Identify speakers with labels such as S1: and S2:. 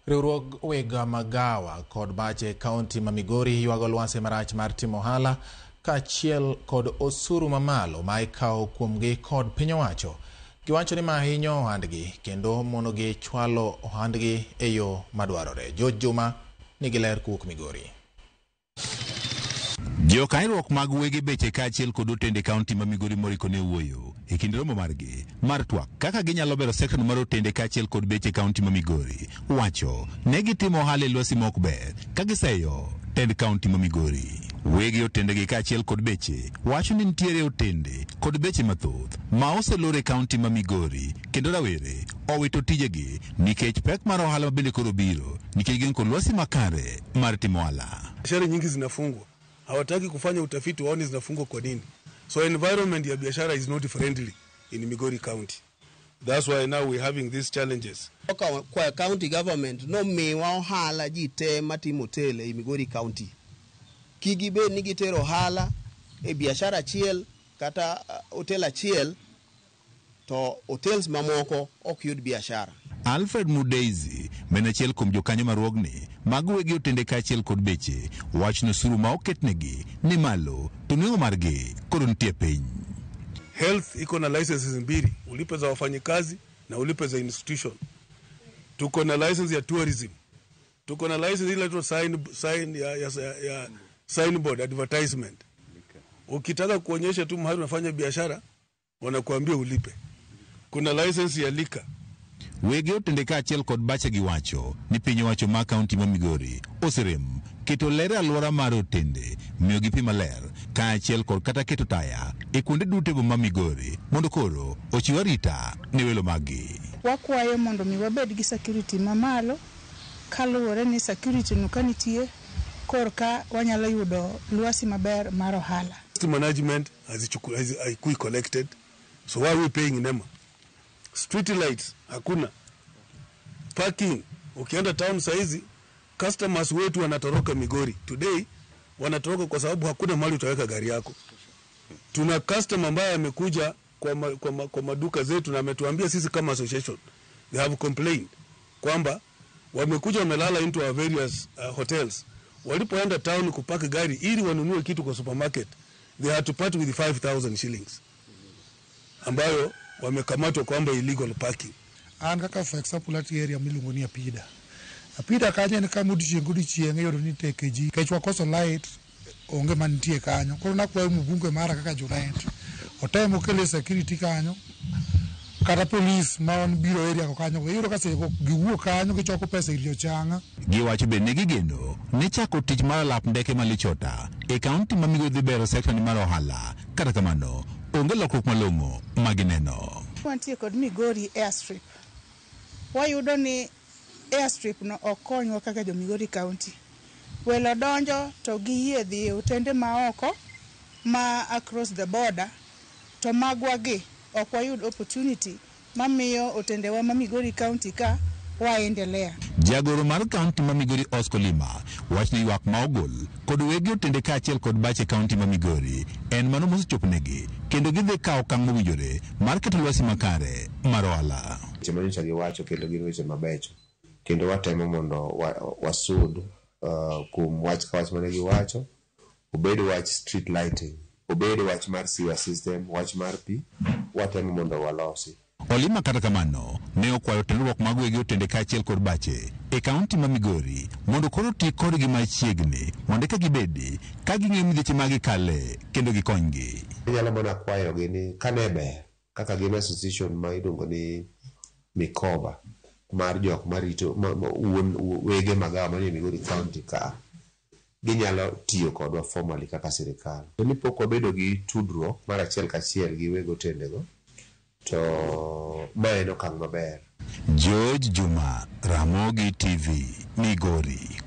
S1: Riwruog weg magawa kod bache e kaunti ma Migori ywago lwasi marach mar timo ohala kaachiel kod osuru mamalo ma ikawo kuomgi kod piny owacho. Giwacho ni ma hinyo ohandgi kendo monogi chwalo ohandgi e yo madwarore. George Juma nigi ler kowuok Migori.
S2: Jokaeruok mag wege beche kaachiel kod otende kaunti ma Migori Moriko ne wuoyo e kind romo margi mar twak kaka ginyalo bero sekta mar otende kaachiel kod beche kaunti ma Migori. Wacho ne gitimo ohala e lwasi ma ok ber ka giseyo tend kaunti ma Migori. Wege otendegi kaachiel kod beche wacho ni nitiere otende kod beche mathoth ma oselor e kaunti ma Migori kendo rawere owito tijegi nikech pek mar ohala ma bende koro biro nikech gin kod lwasi makare mar timo ohala.
S3: Biashara nyingi zinafungwa, hawataki kufanya utafiti waone zinafungwa kwa nini. So environment ya biashara is not friendly in Migori County. That's why now we're having these challenges.
S4: Kwa county government nomiwa ohala ji te matimo hotel ei Migori County. Kik gibed ni gitero ohala e biashara achiel kata hotel achiel to hotels mamoko ok yud biashara.
S2: Alfred Mudeizi, ma en achiel kuom jokanyo mar riwruogni mag wegi otende kaachiel kod beche, wacho ni osuru ma oketnegi ni malo to nweng'o margi koro nitie piny.
S3: Health iko na licenses mbili, ulipe za wafanyikazi na ulipe za institution. Tuko na license ya tourism, tuko na license ile inaitwa sign ya signboard advertisement. Ukitaka kuonyesha tu mahali unafanya biashara wanakuambia ulipe. Kuna license ya liquor.
S2: Wege otende kaachiel kod bache giwacho ni piny owacho ma kaunti ma Migori oserem keto ler e alwora mar otende, miyogi pi maler kaachiel kod kata keto taya e kuonde duto e boma ma Migori mondo koro ochiw arita ne welo maggi.
S5: Wakwayo mondo mi wabed gi security mamalo kaluwore ni security no ka nitie korka wanyalo yudo lwasi maber mar ohala.
S3: Waste management haikui collected, so why are we paying NEMA? Street lights hakuna. Parking, ukienda town saizi customers wetu wanatoroka Migori today, wanatoroka kwa sababu hakuna mahali utaweka gari yako. Tuna customer ambaye amekuja kwa maduka zetu na ametuambia sisi kama association, they have complained kwamba wamekuja wamelala into our various hotels. Walipoenda town kupaki gari ili wanunue kitu kwa supermarket, they had to part with 5000 shillings ambayo wamekamatwa kwamba illegal parking.
S6: An kaka for example ati area miluongo ni Apida. Apida kanyo en kama odiochieng' godiochieng' iyudo ni teke ji nikech wakoso light onge mantie kanyo. Koro nakwayo mbunge mara kaka Junet otem okele security kanyo kata polis ma biro area ko kanyo iyudo ka seche giwuok kanyo gichoko pesa ir jochanga.
S2: Giwacho bende ni gigeno ni chako tich mar alap ndeke ma Lichota e kaunti ma Migori dhi bero sekta ni mar ohala. Kata kamano, onge lokruok malong'o ma gineno.
S5: Wantie kod Migori airstrip. Wayudo ni airstrip no ok konywa kaka jo Migori County. Welo donjo to giyie dhi e otende maoko ma across the border to magwa gi ok wayud opportunity mamiyo otendewa ma Migori County ka waendelea.
S2: Jagoro mar kaunti ma Migori Oscar Lima wacho ni ywak ma ogol kod wegi otende kaachiel kod bache kaunti ma Migori en mano mosechoponegi kendo gidhi kawo okang' mowinjore mar keto lwasi makare mar ohala.
S7: Weche manyocha giwacho kendo gin weche mabecho kendo watemo mondo wasud kuom wach ka wach mane giwacho, obed wach street lighting, obed wach mar sewer system, wach mar pi, watemo mondo walosi.
S2: Olima kata kamano ne okwayo tenruok mag wegi otende kaachiel kod bache e kaunti ma Migori mondo koro ti kodgi machiegni mondo eka gibedi ka ging'eyo midhieche ma gikale kendo gikonygi.
S7: Inyalo mana kwayogi ni kane ber kaka gin association ma iluongo ni Mikoba mar jok marito wuon wege magawa manie Migori County ka ginyalo tiyo kodwa formally kaka sirikal. To ni pok wabedo gi tudruok mar achiel kachiel gi weg otendego to ma en okang' maber.
S2: George Juma, Ramogi TV, Migori.